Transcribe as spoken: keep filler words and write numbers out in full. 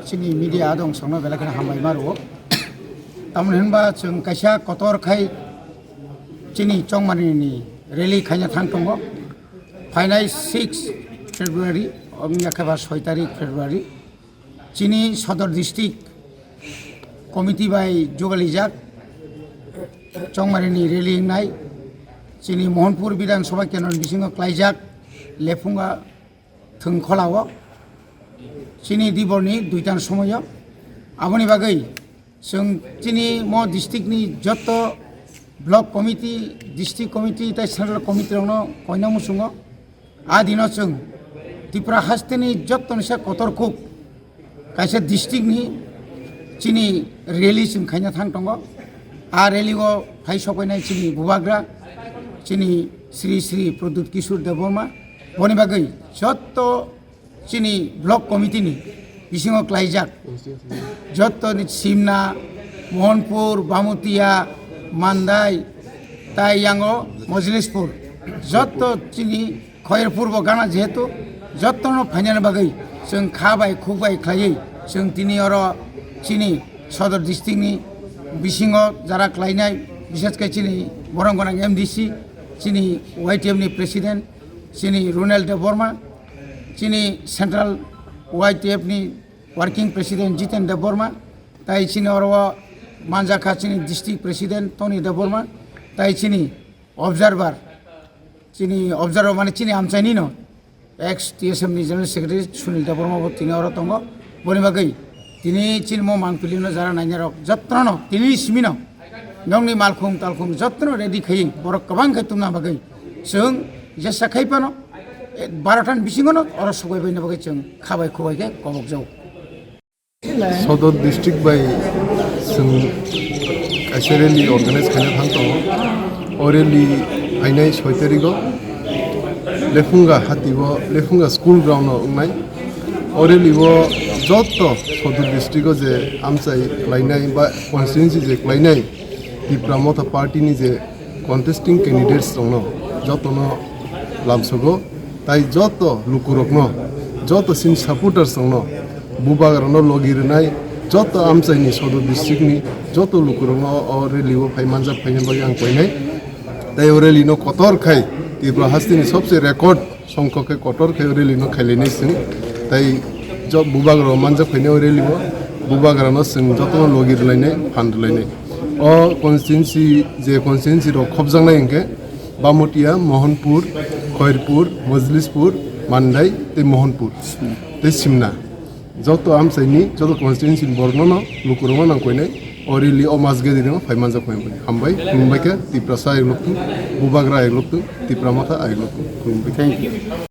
Chini media adong songno belai kheno hambai ma rwo. Tamoni hinba chwng kaisa kotor khai chini Chongmani ni rally khaina thang tongo. Phainai six February, ongya khe ba soi tarik February. Chini Sodor District Committee bai jugalijak Chongmani ni rally wngnai. Chini Mohanpur Bidhan Sabha Kendro ni bisingo klaijak Lephunga thwng kholao chini diborni duitan somoyo. Aboni bagwi chwng chini mo district ni joto block committee, district committee tei central committee rokno koina muchungo. A dino chwng Tripura hasteni jottoni se kotor kuk kaisa district ni chini rally chwng khaina thang tongo. A rally o phai sokoinai chini bubagra, chini Sri Sri Pradyut Kishore Debbarma. Boni bagwi jotto chini block committee ni bisingo klaijak, jotto ni Simna, Mohanpur, Bamutia, Mandai, tai yango Mojlispur, jotto chini Khairpur bo gana jehetu, jottono phainani bagwi chwng kha bai khuk bai khlaiwi chwng tini oro chini Sodor district ni bisingo jara klainai, bishesh khe chini borong gwnang M D C, chini Y T F ni president, chini Runel Debbarma, chini central Y T F ni working president Jiten Debbarma, tai chini oro manjakha chini district president Tony Debbarma, tai chini observer, chini observer mane chini amchaini no ex T S M ni general secretary Sunil Debbarma bo tini oro tongo. Boni bagwi tini chini mo mangpili no jara naina rok jottono tini simi no nokni malkhung talkhung jottono ready khai borok kwbang khe tumna bagwi chwng jesa khai phano, eh, baro tan bisingo no oro sogwi baina bagwi chwng khabai khubai khe kobok jago. Sodor district bai chwng kaisa rally organize khaina thang tongo. O rally phainai soi tarigo Lephunga hati o, Lephunga school ground o wngnai. O rally o jotto Sodor district o je amchai khlainai ba constituency je khlainai Tipra Motha party ni je contesting candidates rokno jotono lamsogo, tai joto lukurokno, joto chini supporters rokno, bubagrano logi rwnai, joto amchaini Sodor district ni joto lukurokno o rally o phai manjak phaina bagwi ang koinai. Tai o rally no kotor khai Tripura hasteni sobse record songkho khe kotor khe rally no khailainai chwng. Tai jo bubagra manjak phainai o rally o, bubagra no chwng jotono logi rwlainai, phan rwlainai. O constituency, je constituency rok khopjaknai hwnkhe Bamutia, Mohanpur, Khairpur, Mojlispur, Mandai tei Mohanpur tei Simna. Joto amchaini, joto constituency ni borokno no lukurokno nang koinai o rally o mass gathering o phai manjak phai mani. Hambai, khulumbai khe Tiprasa ayuk lokthung, bubagra ayuk lokthung, Tipra Motha ayuk lokthung. Khulumbai. Thank you.